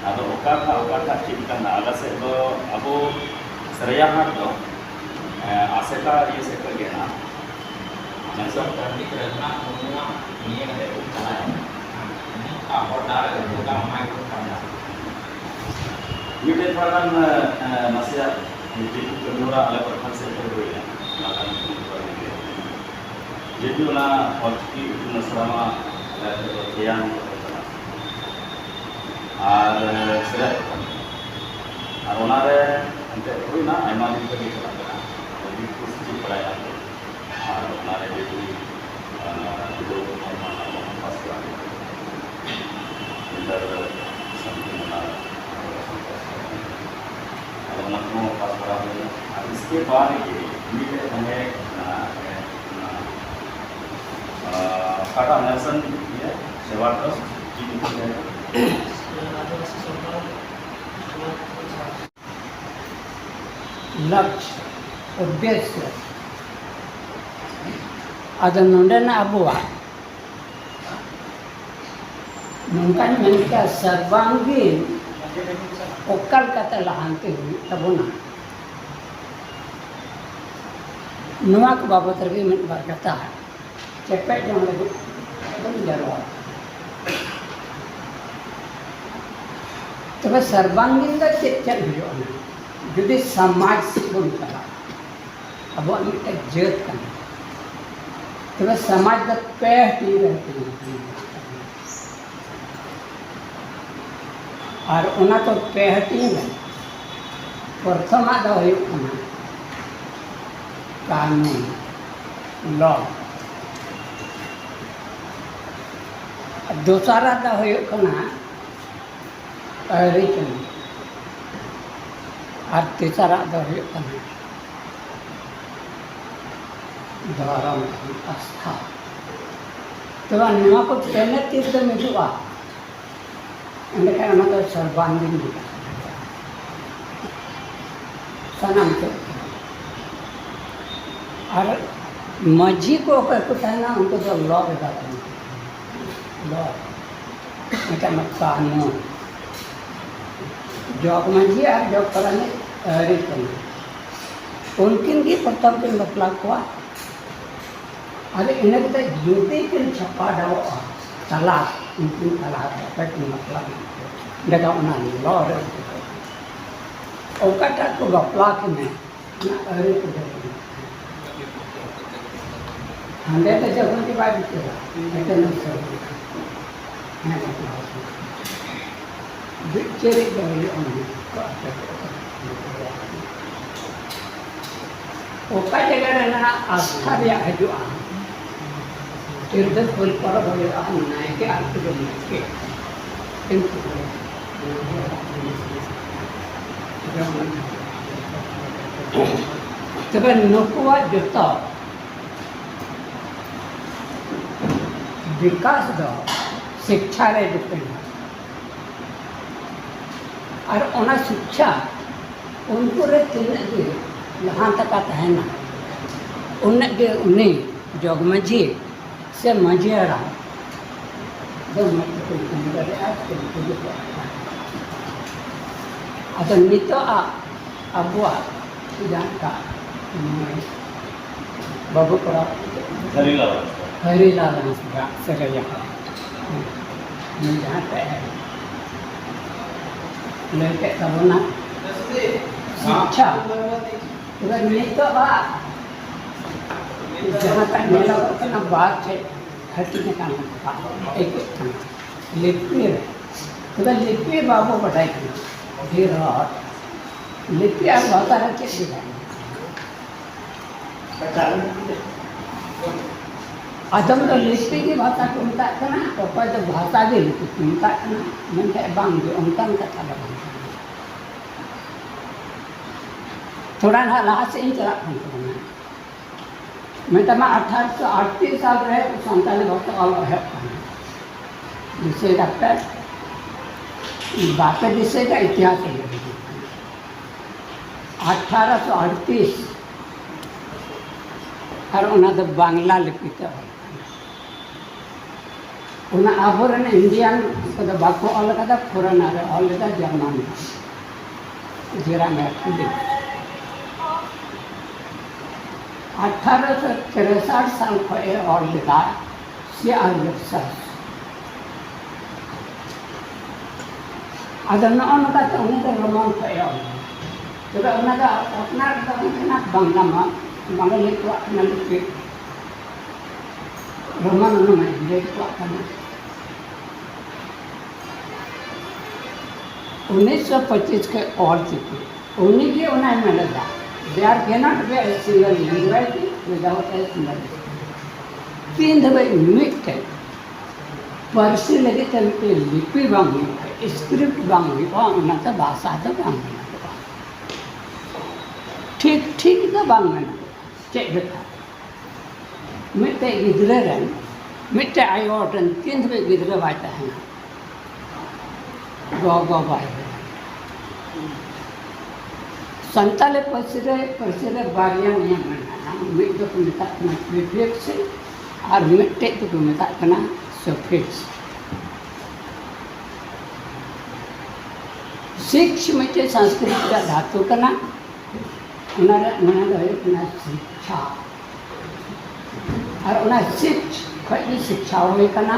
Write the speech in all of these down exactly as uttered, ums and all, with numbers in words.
ᱟᱫᱚ ᱚᱠᱟ ᱴᱷᱟᱜ ᱚᱠᱟ ᱴᱷᱟᱜ ᱪᱮᱫ ᱠᱟᱱᱟ? ᱟᱞᱮ ᱥᱮᱫ ᱫᱚ ᱟᱵᱚ ᱥᱮᱨᱮᱭᱟ ᱦᱟᱴ ᱫᱚ, ᱮ, ᱟᱥᱮᱠᱟ ᱤᱭᱟᱹ ᱥᱮᱫ ᱠᱷᱚᱱ ᱜᱮ ᱦᱮᱱᱟᱜᱼᱟ᱾ ᱟᱞᱮ ᱥᱮᱫ ᱯᱚᱱᱰᱤᱛ ᱨᱚᱜᱷᱩᱱᱟᱛᱷ ᱢᱩᱨᱢᱩᱣᱟᱜ ᱱᱤᱭᱟᱹ ᱠᱟᱛᱮ ᱠᱚ ᱪᱟᱞᱟᱜᱼᱟ᱾ ᱟᱨ ᱦᱚᱨ ᱰᱟᱦᱟᱨ ᱨᱮ ᱯᱨᱳᱜᱨᱟᱢ ᱚᱱᱟ ᱜᱮᱠᱚ ᱠᱟᱹᱢᱤᱭᱟ᱾ ᱢᱤᱫᱴᱮᱱ ᱛᱷᱚᱲᱟ ᱜᱟᱱ, ᱮ, ᱱᱟᱥᱮᱭᱟᱜ ᱫᱤᱠᱩ ᱠᱟᱹᱢᱤ ᱦᱚᱨᱟ ᱟᱞᱮ ᱯᱨᱚᱠᱷᱚᱸᱰ ᱥᱮᱫ ᱠᱷᱚᱱ ᱦᱩᱭᱱᱟ, ᱚᱱᱟ ᱠᱟᱹᱢᱤ ᱠᱚ ᱠᱚᱨᱟᱣ ᱞᱟᱹᱜᱤᱫ᱾ ᱡᱮᱦᱮᱛᱩ ᱚᱱᱟ ᱚᱞᱪᱤᱠᱤ ᱤᱛᱩᱱ ᱟᱥᱲᱟ ᱢᱟ ᱟᱞᱮ ᱟᱹᱛᱩ ᱫᱚ ᱛᱮᱭᱟᱝ ᱠᱟᱱᱟ᱾ ᱟᱨ, ᱮ, ᱥᱮᱞᱮᱫ ᱟᱠᱟᱱᱟ᱾ ᱟᱨ ᱚᱱᱟᱨᱮ ᱮᱱᱛᱮᱫ ᱦᱩᱭᱱᱟ, ᱟᱭᱢᱟ ᱫᱤᱱ ᱠᱷᱚᱱ ᱜᱮ ᱪᱟᱞᱟᱜ ᱠᱟᱱᱟ᱾ ᱟᱹᱰᱤ ᱠᱩᱥᱤ ᱵᱟᱲᱟᱭ ᱠᱟᱱ ᱛᱟᱦᱮᱸᱫ᱾ ᱟᱨ ᱚᱱᱟᱨᱮ ᱡᱮᱦᱮᱛᱩ, ᱮ, ᱡᱩᱫᱟᱹ ᱢᱟᱱᱮ ᱯᱟᱥ ᱠᱚᱨᱟᱣ ᱦᱩᱭᱩᱜᱼᱟ᱾ ᱤᱱᱴᱟᱨ ᱥᱟᱢᱛᱷᱤᱝ ᱚᱱᱟ ᱟᱫᱚ ᱚᱱᱟ ᱠᱚᱦᱚᱸ ᱯᱟᱥ ᱵᱟᱲᱟ ᱦᱩᱭᱱᱟ᱾ ᱟᱨ ᱤᱥᱠᱮ ᱵᱟᱫ ᱜᱮ ᱢᱤᱫᱴᱮᱡ ᱛᱟᱦᱮᱸ ᱠᱟᱱᱟ, ᱚᱱᱟ, ᱟᱸ, ᱚᱠᱟᱴᱟᱜ ᱱᱮᱞᱥᱚᱱ ᱤᱭᱟᱹ ᱮᱣᱟᱨᱰ ᱫᱚ ᱪᱮᱫ ᱧᱩᱛᱩᱢ ᱛᱟᱦᱮᱸ ᱠᱟᱱᱟ? ᱞᱚᱠᱥᱭᱚ, ᱩᱫᱽᱫᱮᱥᱭᱚ᱾ ᱟᱫᱚ ᱱᱚᱰᱮᱱᱟᱜ ᱟᱵᱚᱣᱟᱜ ᱱᱚᱝᱠᱟᱧ ᱢᱮᱱ ᱠᱮᱭᱟ, ᱥᱚᱨᱵᱟᱝᱜᱤᱱ ᱚᱠᱟ ᱞᱮᱠᱟᱛᱮ ᱞᱟᱦᱟᱱᱛᱤ ᱦᱩᱭᱩᱜ ᱛᱟᱵᱚᱱᱟ, ᱱᱚᱣᱟ ᱠᱚ ᱵᱟᱵᱚᱛ ᱨᱮᱜᱮ ᱢᱤᱫ ᱵᱟᱨ ᱠᱟᱛᱷᱟ ᱪᱮᱯᱮᱡ ᱡᱚᱝ ᱞᱟᱹᱜᱤᱫ ᱵᱚᱱ ᱡᱟᱨᱣᱟ᱾ ᱛᱚᱵᱮ ᱥᱚᱨᱵᱟᱝᱜᱤᱱ ᱫᱚ ᱪᱮᱫ ᱪᱮᱫ ᱦᱩᱭᱩᱜᱼᱟ? ᱡᱩᱫᱤ ᱥᱚᱢᱟᱡᱽ ᱥᱮᱫ ᱵᱚᱱ ᱪᱟᱞᱟᱜᱼᱟ, ᱟᱵᱚᱣᱟᱜ ᱢᱤᱫᱴᱮᱡ ᱡᱟᱹᱛ ᱠᱟᱱᱟ᱾ ᱛᱚᱵᱮ ᱥᱚᱢᱟᱡᱽ ᱫᱚ ᱯᱮ ᱦᱟᱹᱴᱤᱧ ᱨᱮ ᱦᱟᱹᱴᱤᱧ ᱟᱠᱟᱱᱟ᱾ ᱟᱨ ᱚᱱᱟ ᱠᱚ ᱯᱮ ᱦᱟᱹᱴᱤᱧ ᱨᱮ ᱯᱨᱚᱛᱷᱚᱢᱟᱜ ᱫᱚ ᱦᱩᱭᱩᱜ ᱠᱟᱱᱟ ᱠᱟᱹᱱᱩᱱ, ᱞᱚ᱾ ᱫᱚᱥᱟᱨᱟᱜ ᱫᱚ ᱦᱩᱭᱩᱜ ᱠᱟᱱᱟ ᱟᱹᱨᱤᱪᱟᱹᱞᱤ᱾ ᱟᱨ ᱛᱮᱥᱟᱨᱟᱜ ᱫᱚ ᱦᱩᱭᱩᱜ ᱠᱟᱱᱟ ᱫᱷᱚᱨᱚᱢ, ᱟᱥᱛᱷᱟ᱾ ᱛᱚᱵᱮ ᱱᱚᱣᱟ ᱠᱚ ᱯᱮᱱᱮ ᱛᱤᱥ ᱫᱚ ᱢᱤᱫᱚᱜᱼᱟ, ᱮᱸᱰᱮᱠᱷᱟᱱ ᱚᱱᱟ ᱫᱚ ᱥᱚᱨᱵᱟᱝᱜᱤᱱ ᱞᱮᱠᱟ ᱥᱟᱱᱟᱢ ᱥᱮᱫ ᱛᱮ᱾ ᱟᱨ ᱢᱟᱹᱡᱷᱤ ᱠᱚ ᱚᱠᱚᱭ ᱠᱚ ᱛᱟᱦᱮᱱᱟ, ᱩᱱᱠᱩ ᱫᱚ ᱞᱚ ᱵᱮᱯᱟᱨ ᱠᱟᱱᱟ᱾ ᱞᱚ, ᱢᱮᱛᱟᱜ ᱢᱮ ᱠᱟᱹᱱᱩᱱ᱾ ᱡᱚᱜᱽ ᱢᱟᱹᱡᱷᱤ ᱟᱨ ᱡᱚᱜᱽ ᱯᱟᱨᱟᱱᱤᱠ ᱟᱹᱨᱤ ᱠᱟᱱᱟ᱾ ᱩᱱᱠᱤᱱ ᱜᱮ ᱯᱨᱚᱛᱷᱚᱢ ᱠᱤᱱ ᱵᱟᱯᱞᱟ ᱠᱚᱣᱟ᱾ ᱟᱨ ᱤᱱᱟᱹ ᱠᱟᱛᱮ ᱡᱩᱫᱤ ᱠᱤᱱ ᱪᱷᱟᱯᱟᱰᱟᱣᱚᱜᱼᱟ, ᱛᱟᱞᱟᱠ, ᱩᱱᱠᱤᱱ ᱛᱟᱞᱟᱠ ᱠᱟᱛᱮ ᱠᱤᱱ ᱵᱟᱯᱞᱟ ᱠᱤᱱᱟ᱾ ᱚᱸᱰᱮ ᱫᱚ ᱚᱱᱟ ᱞᱚ ᱨᱮ ᱚᱠᱟᱴᱟᱜ ᱠᱚ ᱵᱟᱯᱞᱟ ᱠᱤᱱᱟ, ᱚᱱᱟ ᱟᱹᱨᱤ ᱠᱚ ᱫᱚ ᱦᱟᱸᱰᱮ ᱫᱚ ᱡᱚᱠᱷᱚᱱ ᱜᱮ ᱵᱟᱭ ᱵᱤᱪᱟᱹᱨᱟ, ᱮᱠᱮᱱ ᱥᱟᱹᱨᱤ ᱦᱮᱸ ᱵᱟᱯᱞᱟ ᱦᱚᱪᱚ᱾ ᱵᱤᱪᱟᱹᱨᱤᱡ ᱫᱚ ᱦᱩᱭᱩᱜᱼᱟ ᱩᱱᱤ᱾ ᱚᱠᱟ ᱡᱟᱭᱜᱟ ᱨᱮ ᱱᱟᱦᱟᱜ ᱟᱥᱛᱷᱟ ᱨᱮᱭᱟᱜ ᱦᱤᱡᱩᱜᱼᱟ, ᱛᱤᱨᱫᱷᱟᱹ ᱯᱷᱩᱞ ᱯᱚᱨᱚᱵᱽ ᱦᱩᱭᱩᱜᱼᱟ, ᱱᱟᱭᱠᱮ ᱟᱨ ᱠᱩᱰᱟᱹᱢ ᱱᱟᱭᱠᱮ᱾ ᱠᱤᱱᱛᱩ ᱛᱚᱵᱮ ᱱᱩᱠᱩᱣᱟᱜ ᱡᱚᱛᱚ ᱵᱤᱠᱟᱥ ᱫᱚ ᱥᱤᱠᱪᱷᱟ ᱨᱮ ᱰᱤᱯᱮᱱᱰ᱾ ᱟᱨ ᱚᱱᱟ ᱥᱤᱠᱪᱷᱟ ᱩᱱᱠᱩ ᱨᱮ ᱛᱤᱱᱟᱹᱜ ᱜᱮ ᱞᱟᱦᱟ ᱛᱟᱠᱟ ᱛᱟᱦᱮᱱᱟ, ᱩᱱᱟᱹᱜ ᱜᱮ ᱩᱱᱤ ᱡᱚᱜᱽ ᱢᱟᱹᱡᱷᱤ ᱥᱮ ᱢᱟᱹᱡᱷᱤ ᱦᱟᱲᱟᱢ ᱫᱚ ᱢᱚᱡᱽ ᱛᱮᱠᱚ ᱠᱟᱹᱢᱤ ᱫᱟᱲᱮᱭᱟᱜᱼᱟ, ᱥᱮ ᱠᱚ ᱯᱩᱡᱟᱹ ᱠᱚᱣᱟ᱾ ᱟᱫᱚ ᱱᱤᱛᱚᱜ ᱟᱜ ᱟᱵᱚᱣᱟᱜ ᱡᱟᱦᱟᱸ ᱞᱮᱠᱟ ᱵᱟᱹᱵᱩ ᱠᱚᱲᱟ ᱦᱟᱹᱨᱤᱞᱟᱞ ᱦᱟᱸᱥᱫᱟ ᱥᱮᱨᱮᱧ ᱟᱠᱟᱫ, ᱩᱱᱤ ᱡᱟᱦᱟᱸ ᱛᱮ ᱞᱟᱹᱭ ᱠᱮᱫ ᱛᱟᱵᱚᱱᱟ, ᱥᱤᱠᱪᱷᱟ᱾ ᱛᱚᱵᱮ ᱱᱤᱛᱚᱜ ᱟᱜ ᱡᱟᱦᱟᱸᱴᱟᱜ ᱧᱮᱞᱚᱜᱚᱜ ᱠᱟᱱᱟ, ᱵᱟᱨ ᱴᱷᱮᱡ ᱦᱟᱹᱴᱤᱧ ᱟᱠᱟᱱ ᱞᱮᱠᱟ ᱟᱹᱭᱠᱟᱹᱜ ᱠᱟᱱᱟ ᱞᱤᱯᱤ ᱨᱮ᱾ ᱛᱚᱵᱮ ᱞᱤᱯᱤ ᱵᱟᱵᱚ ᱵᱟᱰᱟᱭ ᱠᱟᱱᱟ ᱰᱷᱮᱨ ᱦᱚᱲ, ᱞᱤᱯᱤ ᱟᱨ ᱵᱷᱟᱥᱟ ᱨᱮ ᱪᱮᱫ ᱵᱷᱮᱜᱟᱨ ᱢᱮᱱᱟᱜᱼᱟ? ᱟᱫᱚᱢ ᱫᱚ ᱞᱤᱯᱤ ᱜᱮ ᱵᱷᱟᱥᱟ ᱠᱚ ᱢᱮᱛᱟᱜ ᱠᱟᱱᱟ, ᱚᱠᱚᱭ ᱫᱚ ᱵᱷᱟᱥᱟ ᱜᱮ ᱞᱤᱯᱤ ᱠᱚ ᱢᱮᱛᱟᱜ ᱠᱟᱱᱟ, ᱢᱮᱱᱠᱷᱟᱱ ᱵᱟᱝ ᱜᱮ, ᱚᱱᱠᱟᱱ ᱠᱟᱛᱷᱟ ᱫᱚ ᱵᱟᱝ ᱠᱟᱱᱟ᱾ ᱛᱷᱚᱲᱟ ᱱᱟᱦᱟᱜ ᱞᱟᱦᱟ ᱥᱮᱫ ᱤᱧ ᱪᱟᱞᱟᱜ ᱠᱟᱱ ᱛᱟᱵᱚᱱᱟ᱾ ᱢᱮᱛᱟᱢᱟ ᱟᱴᱷᱟᱨᱚᱥᱚ ᱟᱴᱛᱨᱤᱥ ᱥᱟᱞ ᱨᱮ ᱥᱟᱱᱛᱟᱲᱤ ᱵᱷᱟᱥᱟ ᱚᱞ ᱮᱦᱚᱵ ᱠᱟᱱᱟ᱾ ᱫᱤᱥᱟᱹᱭ ᱫᱟᱯᱮ? ᱵᱟᱯᱮ ᱫᱤᱥᱟᱹᱭ ᱫᱟ, ᱤᱛᱤᱦᱟᱥ ᱨᱮ ᱦᱤᱡᱩᱜ ᱠᱟᱱᱟ᱾ ᱟᱴᱷᱟᱨᱚᱥᱚ ᱟᱴᱛᱨᱤᱥ, ᱟᱨ ᱚᱱᱟ ᱫᱚ ᱵᱟᱝᱞᱟ ᱞᱤᱯᱤ ᱛᱮ ᱚᱞ ᱠᱟᱱᱟ᱾ ᱚᱱᱟ ᱟᱵᱚᱨᱮᱱ ᱤᱱᱰᱤᱭᱟᱱ ᱠᱚᱫᱚ ᱵᱟᱠᱚ ᱚᱞ ᱠᱟᱫᱟ, ᱯᱷᱚᱨᱮᱱᱟᱨ ᱮ ᱚᱞ ᱞᱮᱫᱟ, ᱡᱟᱨᱢᱟᱱ᱾ ᱡᱮᱨᱟ ᱢᱮ ᱠᱩᱞᱤ᱾ ᱟᱴᱷᱟᱨᱚᱥᱚ ᱛᱤᱨᱥᱟᱴ ᱥᱟᱞ ᱠᱷᱚᱱ ᱮ ᱚᱞ ᱞᱮᱫᱟ ᱥᱤᱭᱟᱨ ᱵᱮᱵᱥᱟ᱾ ᱟᱫᱚ ᱱᱚᱜᱼᱚ ᱱᱚᱝᱠᱟᱛᱮ ᱩᱱᱤ ᱫᱚ ᱨᱳᱢᱟᱱ ᱠᱷᱚᱱ ᱮ ᱚᱞ ᱞᱮᱫᱟ᱾ ᱛᱚᱵᱮ ᱚᱱᱟ ᱫᱚ ᱟᱯᱱᱟᱨ ᱫᱚ ᱵᱟᱝ ᱠᱟᱱᱟ, ᱵᱟᱝᱞᱟ ᱢᱟ ᱵᱟᱝᱜᱟᱞᱤ ᱠᱚᱣᱟᱜ ᱠᱟᱱᱟ ᱞᱤᱯᱤ, ᱨᱳᱢᱟᱱ ᱚᱱᱟ ᱢᱟ ᱤᱝᱨᱮᱡᱽ ᱠᱚᱣᱟᱜ ᱠᱟᱱᱟ᱾ ᱩᱱᱤᱥᱥᱚ ᱯᱚᱸᱪᱤᱥ ᱠᱷᱚᱱ ᱚᱞ ᱪᱤᱠᱤ, ᱩᱱᱤ ᱜᱮ ᱚᱱᱟᱭ ᱢᱮᱱ ᱞᱮᱫᱟ, "There cannot be a single language without a single script." ᱛᱤᱱ ᱫᱷᱟᱹᱵᱤᱡ ᱢᱤᱫᱴᱮᱱ ᱯᱟᱹᱨᱥᱤ ᱞᱟᱹᱜᱤᱫ ᱛᱮ ᱢᱤᱫᱴᱮᱱ ᱞᱤᱯᱤ ᱵᱟᱝ ᱦᱩᱭᱩᱜᱼᱟ, ᱥᱠᱨᱤᱯᱴ ᱵᱟᱝ ᱦᱩᱭᱩᱜᱼᱟ, ᱚᱱᱟ ᱫᱚ ᱵᱷᱟᱥᱟ ᱫᱚ ᱵᱟᱝ ᱵᱮᱱᱟᱜᱼᱟ᱾ ᱴᱷᱤᱠ ᱴᱷᱤᱠ ᱫᱚ ᱵᱟᱝ ᱵᱮᱱᱟᱜᱼᱟ᱾ ᱪᱮᱫ ᱞᱮᱠᱟ? ᱢᱤᱫᱴᱮᱡ ᱜᱤᱫᱽᱨᱟᱹ ᱨᱮᱱ, ᱢᱤᱫᱴᱮᱡ ᱟᱭᱳ ᱦᱚᱲ ᱨᱮᱱ ᱛᱤᱱ ᱫᱷᱟᱹᱵᱤᱡ ᱜᱤᱫᱽᱨᱟᱹ ᱵᱟᱭ ᱛᱟᱦᱮᱱᱟ, ᱜᱚ ᱵᱟᱵᱟᱭ ᱦᱩᱭᱩᱜᱼᱟ᱾ ᱥᱟᱱᱛᱟᱲᱤ ᱯᱟᱹᱨᱥᱤ ᱨᱮ, ᱯᱟᱹᱨᱥᱤ ᱨᱮ ᱵᱟᱨᱭᱟ ᱱᱤᱭᱚᱢ ᱢᱮᱱᱟᱜᱼᱟ᱾ ᱢᱤᱫ ᱫᱚᱠᱚ ᱢᱮᱛᱟᱜ ᱠᱟᱱᱟ ᱯᱨᱤᱯᱷᱤᱠᱥ ᱟᱨ ᱢᱤᱫᱴᱮᱡ ᱫᱚᱠᱚ ᱢᱮᱛᱟᱜ ᱠᱟᱱᱟ ᱥᱩᱯᱷᱤᱠᱥ᱾ ᱥᱤᱠᱥ ᱢᱤᱫᱴᱮᱡ ᱥᱚᱝᱥᱠᱨᱤᱛ ᱨᱮᱭᱟᱜ ᱫᱷᱟᱛᱩ ᱠᱟᱱᱟ, ᱚᱱᱟ ᱨᱮᱭᱟᱜ ᱢᱟᱱᱮ ᱫᱚ ᱦᱩᱭᱩᱜ ᱠᱟᱱᱟ ᱥᱤᱠᱠᱷᱟ᱾ ᱟᱨ ᱚᱱᱟ ᱥᱤᱠ ᱠᱷᱚᱡ ᱜᱮ ᱥᱤᱠᱠᱷᱟ ᱦᱩᱭ ᱠᱟᱱᱟ᱾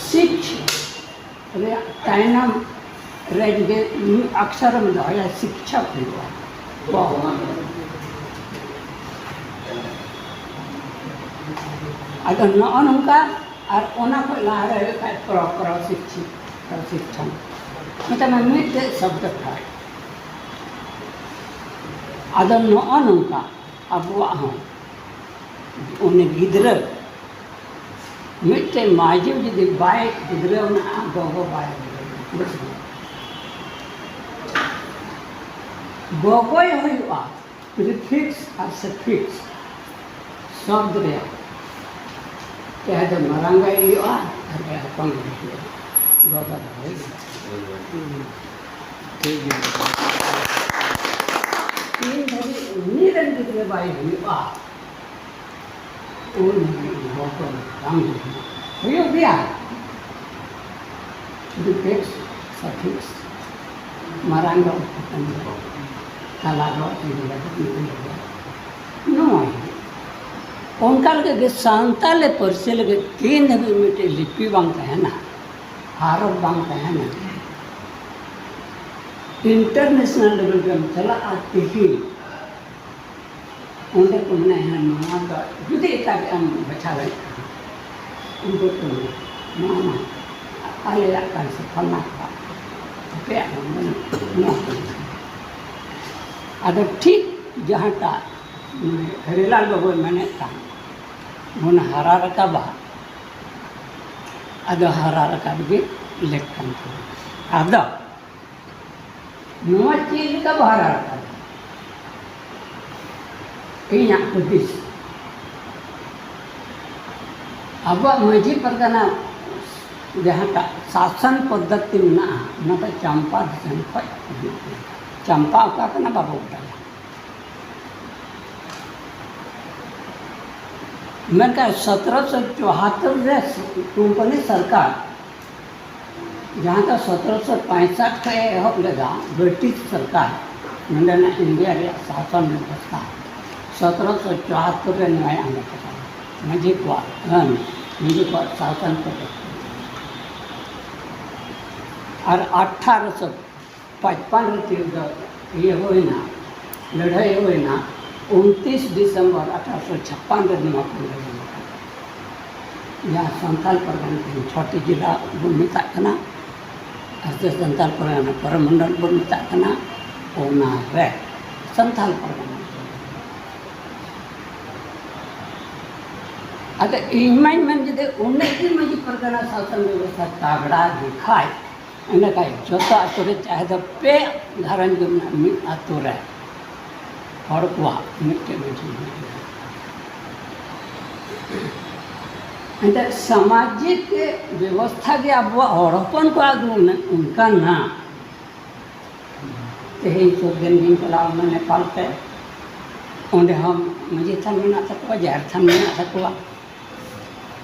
ᱥᱤᱠ ᱨᱮᱭᱟᱜ ᱛᱟᱭᱱᱚᱢ ᱨᱮ ᱡᱩᱫᱤ ᱢᱤᱫ ᱚᱠᱥᱚᱨᱮᱢ ᱫᱚᱦᱚᱭᱟ, ᱥᱤᱠᱠᱷᱟ ᱦᱩᱭᱩᱜᱼᱟ᱾ ᱠᱚ᱾ ᱟᱫᱚ ᱱᱚᱜᱼᱚ ᱱᱚᱝᱠᱟ, ᱟᱨ ᱚᱱᱟ ᱠᱷᱚᱡ ᱞᱟᱦᱟ ᱨᱮ ᱦᱩᱭᱩᱜ ᱠᱷᱟᱡ ᱯᱨᱚ-, ᱯᱨᱚᱥᱤᱠᱠᱷᱤ-, ᱯᱨᱚᱥᱤᱠᱠᱷᱚᱱ᱾ ᱢᱮᱛᱟᱜ ᱢᱮ ᱢᱤᱫᱴᱮᱡ ᱥᱚᱵᱫᱚ ᱴᱷᱟᱭ᱾ ᱟᱫᱚ ᱱᱚᱜᱼᱚ ᱱᱚᱝᱠᱟ ᱟᱵᱚᱣᱟᱜ ᱦᱚᱸ ᱩᱱᱤ ᱜᱤᱫᱽᱨᱟᱹ ᱢᱤᱫᱴᱮᱡ ᱢᱟᱹᱡᱷᱤ ᱡᱩᱫᱤ ᱵᱟᱭ ᱜᱤᱫᱽᱨᱟᱹ ᱢᱮᱱᱟᱜᱼᱟ, ᱜᱚᱜᱚ ᱵᱟᱭ ᱜᱤᱫᱽᱨᱟᱹ ᱢᱮᱱᱟᱜᱼᱟ᱾ ᱜᱚᱜᱚᱭ ᱦᱩᱭᱩᱜᱼᱟ ᱯᱨᱤᱯᱷᱤᱠᱥ ᱟᱨ ᱥᱟᱯᱷᱤᱠᱥ ᱥᱚᱵᱫ ᱨᱮᱭᱟᱜ᱾ ᱡᱟᱦᱟᱸ ᱫᱚ ᱢᱟᱨᱟᱝ ᱜᱟᱭ ᱦᱩᱭᱩᱜᱼᱟ ᱟᱨ ᱡᱟᱦᱟᱸ ᱦᱚᱯᱚᱱ ᱜᱟᱭ ᱦᱩᱭᱩᱜᱼᱟ, ᱜᱚᱜᱚ ᱫᱚ ᱦᱩᱭᱩᱜᱼᱟ᱾ ᱴᱷᱤᱠ ᱜᱮᱭᱟ᱾ ᱛᱤᱱ ᱫᱷᱟᱹᱵᱤᱡ ᱩᱱᱤ ᱨᱮᱱ ᱜᱤᱫᱽᱨᱟᱹ ᱵᱟᱭ ᱦᱩᱭᱩᱜᱼᱟ, ᱩᱱ ᱫᱷᱟᱹᱵᱤᱡ ᱜᱚᱜᱚ ᱵᱟᱝ ᱦᱩᱭᱩᱜᱼᱟ᱾ ᱦᱩᱭᱩᱜ ᱜᱮᱭᱟ᱾ prefix, suffix, ᱢᱟᱨᱟᱝ ᱨᱚᱲ, ᱦᱚᱯᱚᱱ ᱨᱚᱲ, ᱛᱟᱞᱟ ᱨᱚᱲ, ᱤᱫᱤ ᱠᱟᱛᱮ ᱱᱚᱜᱼᱚᱭ ᱚᱱᱠᱟ ᱞᱮᱠᱟ ᱜᱮ ᱥᱟᱱᱛᱟᱞᱤ ᱯᱟᱹᱨᱥᱤ ᱞᱟᱹᱜᱤᱫ ᱛᱤᱱ ᱫᱷᱟᱹᱵᱤᱡ ᱢᱤᱫᱴᱮᱡ ᱞᱤᱯᱤ ᱵᱟᱝ ᱛᱟᱦᱮᱱᱟ, ᱦᱟᱨᱚᱯ ᱵᱟᱝ ᱛᱟᱦᱮᱱᱟ, international level ᱨᱮᱢ ᱪᱟᱞᱟᱜᱼᱟ, ᱛᱮᱦᱮᱧ ᱚᱸᱰᱮ ᱠᱚ ᱢᱮᱱᱟ, "ᱦᱮᱸ, ᱱᱚᱣᱟ ᱫᱚ ᱡᱩᱫᱤ ᱮᱴᱟᱜᱟᱜ ᱮᱢ ᱵᱟᱪᱷᱟᱣ ᱫᱟᱲᱮᱭᱟᱜ ᱠᱷᱟᱱ, ᱩᱱᱠᱩ ᱠᱚ ᱢᱮᱱᱟ, ᱱᱚᱣᱟ ᱢᱟ ᱟᱞᱮᱭᱟᱜ ᱠᱟᱱ ᱥᱮ ᱯᱷᱟᱞᱱᱟ ᱠᱚᱣᱟᱜ, ᱟᱯᱮᱭᱟᱜ ᱫᱚ ᱵᱟᱹᱱᱩᱜ, ᱱᱚᱣᱟ ᱠᱚ ᱢᱮᱱᱟ᱾" ᱟᱫᱚ ᱴᱷᱤᱠ ᱡᱟᱦᱟᱸᱴᱟᱜ ᱦᱮᱨᱤᱞᱟᱞ ᱵᱟᱹᱵᱩᱭ ᱢᱮᱱᱮᱫ ᱠᱟᱱ, ᱵᱚᱱ ᱦᱟᱨᱟ ᱨᱟᱠᱟᱵᱟ, ᱟᱫᱚ ᱦᱟᱨᱟ ᱨᱟᱠᱟᱵ ᱜᱮ ᱞᱮᱠ ᱠᱟᱱ ᱛᱟᱵᱚᱱᱟ᱾ ᱟᱫᱚ ᱱᱚᱣᱟ ᱪᱮᱫ ᱞᱮᱠᱟ ᱵᱚ ᱦᱟᱨᱟ ᱨᱟᱠᱟᱵᱟ? ᱤᱧᱟᱹᱜ ᱦᱩᱫᱤᱥ, ᱟᱵᱚᱣᱟᱜ ᱢᱟᱹᱡᱷᱤ ᱯᱟᱨᱜᱟᱱᱟ ᱡᱟᱦᱟᱸᱴᱟᱜ ᱥᱟᱥᱚᱱ ᱯᱚᱫᱽᱫᱷᱚᱛᱤ ᱢᱮᱱᱟᱜᱼᱟ, ᱚᱱᱟ ᱫᱚ ᱪᱟᱢᱯᱟ ᱫᱤᱥᱚᱢ ᱠᱷᱚᱱ ᱦᱤᱡᱩᱜ ᱠᱟᱱᱟ᱾ ᱪᱟᱢᱯᱟ ᱚᱠᱟ ᱠᱟᱱᱟ ᱵᱟᱵᱚ ᱵᱟᱰᱟᱭᱟ, ᱢᱮᱱᱠᱷᱟᱱ ᱥᱚᱛᱨᱚᱥᱚ ᱪᱩᱣᱟᱛᱛᱚᱨ ᱨᱮ ᱠᱳᱢᱯᱟᱱᱤ ᱥᱚᱨᱠᱟᱨ, ᱡᱟᱦᱟᱸ ᱫᱚ ᱥᱚᱛᱨᱚᱥᱚ ᱯᱚᱸᱭᱥᱟᱴ ᱠᱷᱚᱱ ᱮ ᱮᱦᱚᱵ ᱞᱮᱫᱟ, ᱵᱨᱤᱴᱤᱥ ᱥᱚᱨᱠᱟᱨ ᱱᱚᱰᱮᱱᱟᱜ ᱤᱱᱰᱤᱭᱟ ᱨᱮᱭᱟᱜ ᱥᱟᱥᱚᱱ ᱵᱮᱵᱚᱥᱛᱷᱟ, ᱥᱚᱛᱨᱚᱥᱚ ᱪᱩᱣᱟᱛᱛᱚᱨ ᱨᱮ ᱱᱚᱣᱟᱭ ᱟᱬᱜᱚ ᱠᱮᱫᱟ᱾ ᱢᱟᱹᱡᱷᱤ ᱠᱚᱣᱟᱜ ᱟᱹᱱ, ᱢᱟᱹᱡᱷᱤ ᱠᱚᱣᱟᱜ ᱥᱟᱥᱚᱱ ᱯᱚᱫᱽᱫᱷᱚᱛᱤ᱾ ᱟᱨ ᱟᱴᱷᱟᱨᱚᱥᱚ ᱯᱟᱸᱪᱯᱟᱱ ᱨᱮ ᱛᱤᱨ ᱫᱚ ᱤᱭᱟᱹ ᱦᱩᱭᱱᱟ, ᱞᱟᱹᱲᱦᱟᱹᱭ ᱦᱩᱭᱱᱟ, ᱩᱱᱛᱤᱥ ᱰᱤᱥᱮᱢᱵᱚᱨ ᱟᱴᱷᱟᱨᱚᱥᱚ ᱪᱷᱟᱯᱯᱟᱱ ᱨᱮ ᱱᱚᱣᱟ ᱠᱚ ᱞᱟᱹᱲᱦᱟᱹᱭ ᱠᱟᱱᱟ᱾ ᱡᱟᱦᱟᱸ ᱥᱟᱱᱛᱟᱲ ᱯᱟᱨᱜᱟᱱᱟ ᱛᱮᱦᱮᱧ ᱪᱷᱚᱴᱤ ᱡᱮᱞᱟ ᱵᱚᱱ ᱢᱮᱛᱟᱜ ᱠᱟᱱᱟ, ᱟᱨ ᱥᱮ ᱥᱟᱱᱛᱟᱲ ᱯᱟᱨᱜᱟᱱᱟ ᱯᱚᱨᱚᱢᱚᱱᱰᱚᱞ ᱵᱚᱱ ᱢᱮᱛᱟᱜ ᱠᱟᱱᱟ, ᱚᱱᱟ ᱨᱮ ᱥᱟᱱᱛᱟᱲ ᱯᱟᱨᱜᱟᱱᱟ᱾ ᱟᱫᱚ ᱤᱧ ᱢᱟᱧ ᱢᱮᱱ ᱡᱩᱫᱤ ᱩᱱᱟᱹᱜ ᱜᱮ ᱢᱟᱹᱡᱷᱤ ᱯᱟᱨᱜᱟᱱᱟ ᱥᱟᱥᱚᱱ ᱵᱮᱵᱚᱥᱛᱷᱟ ᱛᱟᱜᱲᱟ ᱜᱮ ᱠᱷᱟᱡ, ᱮᱸᱰᱮᱠᱷᱟᱡ ᱡᱚᱛᱚ ᱟᱛᱳ ᱨᱮ ᱪᱟᱦᱮ ᱫᱚ ᱯᱮ ᱜᱷᱟᱨᱚᱸᱡᱽ ᱜᱮ ᱢᱮᱱᱟᱜᱼᱟ, ᱢᱤᱫ ᱟᱛᱳ ᱨᱮ ᱦᱚᱲ ᱠᱚᱣᱟᱜ ᱢᱤᱫᱴᱮᱡ ᱢᱟᱹᱡᱷᱤ ᱢᱮᱱᱟᱜᱼᱟ᱾ ᱮᱱᱛᱮ ᱥᱟᱢᱟᱡᱤᱠ ᱵᱮᱵᱚᱥᱛᱷᱟ ᱜᱮ ᱟᱵᱚᱣᱟᱜ ᱦᱚᱲ ᱦᱚᱯᱚᱱ ᱠᱚᱣᱟᱜ ᱫᱚ ᱩᱱᱟᱹᱜ ᱚᱱᱠᱟᱱᱟ᱾ ᱛᱮᱦᱮᱧ ᱥᱩᱨ ᱫᱤᱱ ᱜᱤᱧ ᱪᱟᱞᱟᱣ ᱞᱮᱱᱟ ᱱᱮᱯᱟᱞ ᱛᱮ, ᱚᱸᱰᱮ ᱦᱚᱸ ᱢᱟᱹᱡᱷᱤ ᱛᱷᱟᱱ ᱢᱮᱱᱟᱜ ᱛᱟᱠᱚᱣᱟ, ᱡᱟᱦᱮᱨ ᱛᱷᱟᱱ ᱢᱮᱱᱟᱜ ᱛᱟᱠᱚᱣᱟ᱾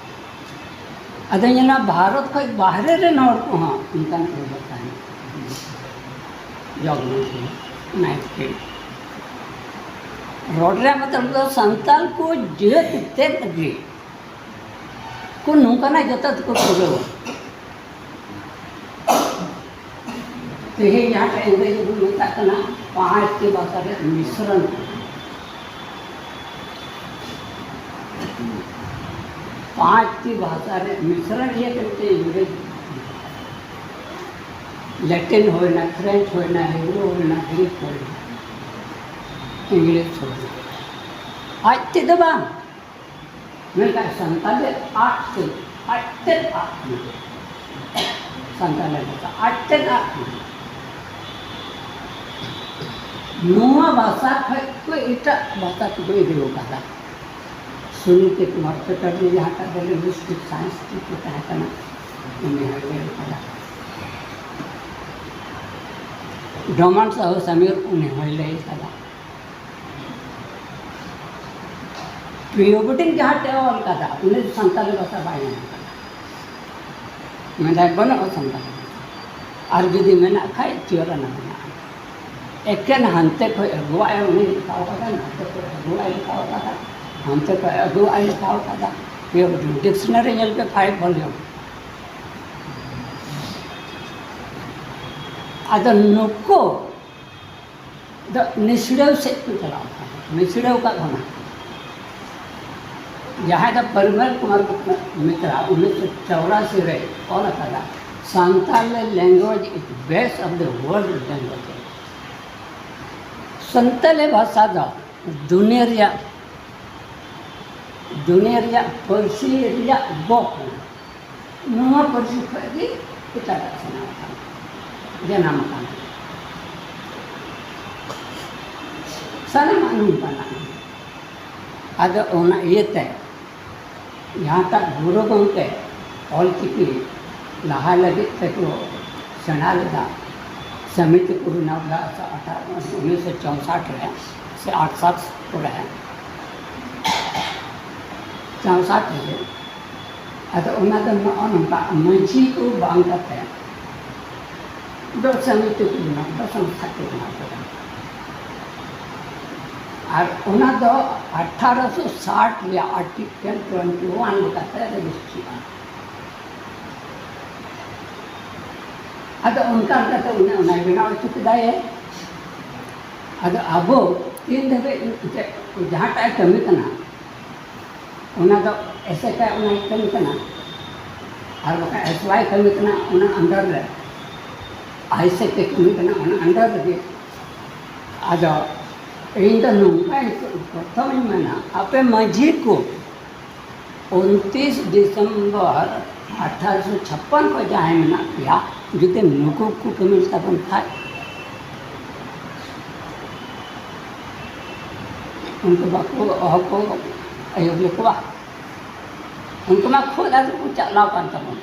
ᱟᱫᱚ ᱧᱮᱞᱟ, ᱵᱷᱟᱨᱚᱛ ᱠᱷᱚᱱ ᱵᱟᱦᱨᱮ ᱨᱮᱱ ᱦᱚᱲ ᱠᱚᱦᱚᱸ ᱚᱱᱠᱟᱱᱟᱜ ᱠᱚ ᱛᱟᱦᱮᱱᱟ᱾ ᱡᱚᱜᱽ ᱢᱚᱱᱛᱨᱤ, ᱱᱟᱭᱤᱴ ᱠᱮᱢᱯ᱾ ᱨᱚᱲ ᱨᱮᱭᱟᱜ ᱢᱚᱛᱞᱚᱵ ᱫᱚ ᱥᱟᱱᱛᱟᱲ ᱠᱚ ᱡᱟᱹᱛ ᱛᱮᱫ ᱜᱮ ᱠᱚ ᱱᱚᱝᱠᱟᱱᱟᱜ ᱡᱚᱛᱚ ᱛᱮᱠᱚ ᱯᱩᱨᱟᱹᱣᱟ᱾ ᱛᱮᱦᱮᱧ ᱡᱟᱦᱟᱸᱴᱟᱜ ᱤᱝᱨᱮᱡᱤ ᱵᱚᱱ ᱢᱮᱛᱟᱜ ᱠᱟᱱᱟ, ᱯᱟᱸᱪᱴᱤ ᱵᱷᱟᱥᱟ ᱨᱮᱭᱟᱜ ᱢᱤᱥᱨᱚᱱ᱾ ᱯᱟᱸᱪᱴᱤ ᱵᱷᱟᱥᱟ ᱨᱮᱭᱟᱜ ᱢᱤᱥᱨᱚᱱ ᱤᱭᱟᱹ ᱠᱟᱛᱮ ᱤᱝᱨᱮᱡᱤ, ᱞᱮᱴᱤᱱ ᱦᱩᱭᱱᱟ, ᱯᱷᱨᱮᱧᱪ ᱦᱩᱭᱱᱟ, ᱦᱤᱵᱨᱩ ᱦᱩᱭᱱᱟ, ᱜᱨᱤᱠ ᱦᱩᱭᱱᱟ, ᱤᱝᱞᱤᱥ ᱦᱩᱭᱱᱟ᱾ ᱟᱡ ᱛᱮᱫᱚ ᱵᱟᱝ, ᱢᱮᱱᱠᱷᱟᱱ ᱥᱟᱱᱛᱟᱲᱤ ᱟᱫ ᱛᱮ, ᱟᱡ ᱛᱮᱫ ᱟᱫ ᱠᱟᱱᱟ᱾ ᱥᱟᱱᱛᱟᱲᱤ ᱵᱷᱟᱥᱟ ᱟᱡ ᱛᱮᱫ ᱟᱫ ᱠᱟᱱᱟ᱾ ᱱᱚᱣᱟ ᱵᱷᱟᱥᱟ ᱠᱷᱚᱱ ᱠᱚ ᱮᱴᱟᱜ ᱵᱷᱟᱥᱟ ᱛᱮᱠᱚ ᱤᱫᱤ ᱟᱠᱟᱫᱟ᱾ ᱥᱩᱱᱤᱛᱤ ᱠᱩᱢᱟᱨ ᱪᱟᱴᱟᱨᱡᱤ ᱡᱟᱦᱟᱸᱴᱟᱜ ᱫᱚ ᱞᱤᱝᱜᱩᱤᱥᱴᱤᱠ ᱥᱟᱭᱮᱱᱥ ᱴᱤᱪᱟᱨ ᱛᱟᱦᱮᱸ ᱠᱟᱱᱟ, ᱩᱱᱤ ᱦᱚᱸᱭ ᱞᱟᱹᱭ ᱟᱠᱟᱫᱟ᱾ ᱰᱚᱢᱟᱱ ᱥᱟᱦᱩ ᱥᱟᱢᱤᱨ, ᱩᱱᱤ ᱦᱚᱸᱭ ᱞᱟᱹᱭ ᱟᱠᱟᱫᱟ᱾ ᱯᱨᱤᱭᱳᱵᱳᱴᱤᱝ ᱡᱟᱦᱟᱸ ᱴᱷᱮᱱ ᱚᱞ ᱠᱟᱫᱟ, ᱩᱱᱤ ᱫᱚ ᱥᱟᱱᱛᱟᱲᱤ ᱵᱷᱟᱥᱟ ᱵᱟᱭ ᱧᱟᱢ ᱠᱟᱫᱟ᱾ ᱢᱮᱱᱫᱟᱭ, ᱵᱟᱹᱱᱩᱜᱼᱟ ᱥᱟᱱᱛᱟᱲᱤ ᱵᱷᱟᱥᱟ᱾ ᱟᱨ ᱡᱩᱫᱤ ᱢᱮᱱᱟᱜ ᱠᱷᱟᱡ, ᱪᱤᱭᱟᱹᱨ ᱟᱱᱟ ᱢᱮᱱᱟᱜᱼᱟ᱾ ᱮᱠᱮᱱ ᱦᱟᱱᱛᱮ ᱠᱷᱚᱡ ᱟᱹᱜᱩᱣᱟᱜ ᱮ ᱩᱱᱤ ᱦᱟᱛᱟᱣ ᱠᱟᱫᱟ, ᱱᱟᱛᱮ ᱠᱷᱚᱡ ᱟᱹᱜᱩᱣᱟᱜ ᱮ ᱦᱟᱛᱟᱣ ᱠᱟᱫᱟ, ᱦᱟᱱᱛᱮ ᱠᱷᱚᱡ ᱟᱹᱜᱩᱣᱟᱜ ᱮ ᱦᱟᱛᱟᱣ ᱠᱟᱫᱟ᱾ ᱯᱨᱤᱭᱳᱵᱳᱴᱤᱝ ᱰᱤᱠᱥᱱᱟᱨᱤ ᱧᱮᱞ ᱯᱮ, ᱯᱷᱟᱭᱤᱵᱷ ᱵᱷᱚᱞᱤᱭᱩᱢ᱾ ᱟᱫᱚ ᱱᱩᱠᱩ ᱫᱚ ᱱᱤᱥᱲᱟᱹᱣ ᱥᱮᱫ ᱠᱚ ᱪᱟᱞᱟᱣ ᱠᱟᱱᱟ, ᱱᱤᱥᱲᱟᱹᱣ ᱠᱟᱜ ᱵᱚᱱᱟ᱾ ᱡᱟᱦᱟᱸᱭ ᱫᱚ ᱯᱚᱨᱤᱢᱚᱞ ᱠᱩᱢᱟᱨ ᱢᱤᱛᱨᱟ ᱩᱱᱤᱥᱥᱚ ᱪᱚᱣᱨᱟᱥᱤ ᱨᱮ ᱚᱞ ᱟᱠᱟᱫᱟ, "Santali language is best of the world languages." Santali ᱵᱷᱟᱥᱟ ᱫᱚ ᱫᱩᱱᱤᱭᱟᱹ ᱨᱮᱭᱟᱜ, ᱫᱩᱱᱤᱭᱟᱹ ᱨᱮᱭᱟᱜ ᱯᱟᱹᱨᱥᱤ ᱨᱮᱭᱟᱜ ᱜᱚ ᱠᱟᱱᱟ᱾ ᱱᱚᱣᱟ ᱯᱟᱹᱨᱥᱤ ᱠᱷᱚᱱ ᱜᱮ ᱮᱴᱟᱜᱟᱜ ᱥᱟᱱᱟᱢ ᱟᱠᱟᱱᱟ, ᱡᱟᱱᱟᱢ ᱟᱠᱟᱱᱟ᱾ ᱥᱟᱱᱟᱢᱟᱜ ᱱᱚᱝᱠᱟᱱᱟᱜ ᱜᱮ᱾ ᱟᱫᱚ ᱚᱱᱟ ᱤᱭᱟᱹᱛᱮ ᱡᱟᱦᱟᱸᱴᱟᱜ ᱜᱩᱨᱩ ᱜᱚᱢᱠᱮ ᱚᱞ ᱪᱤᱠᱤ ᱞᱟᱦᱟ ᱞᱟᱹᱜᱤᱫ ᱛᱮᱠᱚ ᱥᱮᱬᱟ ᱞᱮᱫᱟ, ᱥᱚᱢᱤᱛᱤ ᱠᱚ ᱵᱮᱱᱟᱣ ᱞᱮᱫᱟ ᱩᱱᱤᱥᱥᱚ ᱪᱚᱣᱥᱟᱴ ᱨᱮ ᱥᱮ ᱟᱴᱥᱟᱴ ᱠᱚᱨᱮ, ᱪᱚᱣᱥᱟᱴ ᱨᱮ, ᱟᱫᱚ ᱚᱱᱟ ᱫᱚ ᱱᱚᱜᱼᱚ ᱱᱚᱝᱠᱟ, ᱢᱟᱹᱡᱷᱤ ᱠᱚ ᱵᱟᱝ ᱠᱟᱛᱮ ᱫᱚ ᱥᱚᱢᱤᱛᱤ ᱠᱚ ᱵᱮᱱᱟᱣ ᱠᱮᱫᱟ, ᱥᱚᱝᱥᱛᱷᱟ ᱠᱚ ᱵᱮᱱᱟᱣ ᱠᱮᱫᱟ᱾ ᱟᱨ ᱚᱱᱟ ᱫᱚ ᱟᱴᱷᱟᱨᱚᱥᱚ ᱥᱟᱴ ᱨᱮᱭᱟᱜ ᱟᱨᱴᱤᱠᱮᱞ ᱴᱩᱭᱮᱱᱴᱤ ᱳᱣᱟᱱ ᱞᱮᱠᱟᱛᱮ ᱨᱮᱡᱤᱥᱴᱨᱤᱜᱼᱟ᱾ ᱟᱫᱚ ᱚᱱᱠᱟ ᱞᱮᱠᱟᱛᱮ ᱩᱱᱤ ᱚᱱᱟᱭ ᱵᱮᱱᱟᱣ ᱦᱚᱪᱚ ᱠᱮᱫᱟᱭ᱾ ᱟᱫᱚ ᱟᱵᱚ ᱛᱤᱱ ᱫᱷᱟᱹᱵᱤᱡ ᱮᱱᱛᱮᱫ ᱡᱟᱦᱟᱸᱴᱟᱜ ᱮ ᱠᱟᱹᱢᱤ ᱠᱟᱱᱟ, ᱚᱱᱟ ᱫᱚ ᱮᱥᱮᱠᱟ ᱚᱱᱟ ᱠᱟᱹᱢᱤ ᱠᱟᱱᱟ, ᱟᱨ ᱵᱟᱠᱷᱟᱱ ᱮᱥ ᱣᱟᱭ ᱠᱟᱹᱢᱤ ᱠᱟᱱᱟ ᱚᱱᱟ ᱟᱱᱰᱟᱨ ᱨᱮ, ᱟᱭᱥᱮᱠ ᱮ ᱠᱟᱹᱢᱤ ᱠᱟᱱᱟ ᱚᱱᱟ ᱟᱱᱰᱟᱨ ᱨᱮᱜᱮ᱾ ᱟᱫᱚ ᱤᱧ ᱫᱚ ᱱᱚᱝᱠᱟᱧ ᱯᱨᱚᱛᱷᱚᱢᱤᱧ ᱢᱮᱱᱟ, ᱟᱯᱮ ᱢᱟᱹᱡᱷᱤ ᱠᱚ ᱩᱱᱛᱤᱥ ᱰᱤᱥᱮᱢᱵᱚᱨ ᱟᱴᱷᱟᱨᱚᱥᱚ ᱪᱷᱟᱯᱯᱟᱱ ᱠᱷᱚᱱ ᱡᱟᱦᱟᱸᱭ ᱢᱮᱱᱟᱜ ᱯᱮᱭᱟ, ᱡᱩᱫᱤ ᱱᱩᱠᱩ ᱠᱚ ᱠᱟᱹᱢᱤ ᱞᱮᱛᱟ ᱵᱚᱱ ᱠᱷᱟᱡ, ᱩᱱᱠᱩ ᱵᱟᱠᱚ ᱦᱚᱦᱚ ᱠᱚ ᱟᱹᱭᱩᱨ ᱞᱮᱠᱚᱣᱟ᱾ ᱩᱱᱠᱩ ᱢᱟ ᱠᱷᱩᱫ ᱟᱨ ᱠᱚ ᱪᱟᱞᱟᱣ ᱠᱟᱱ ᱛᱟᱵᱚᱱ᱾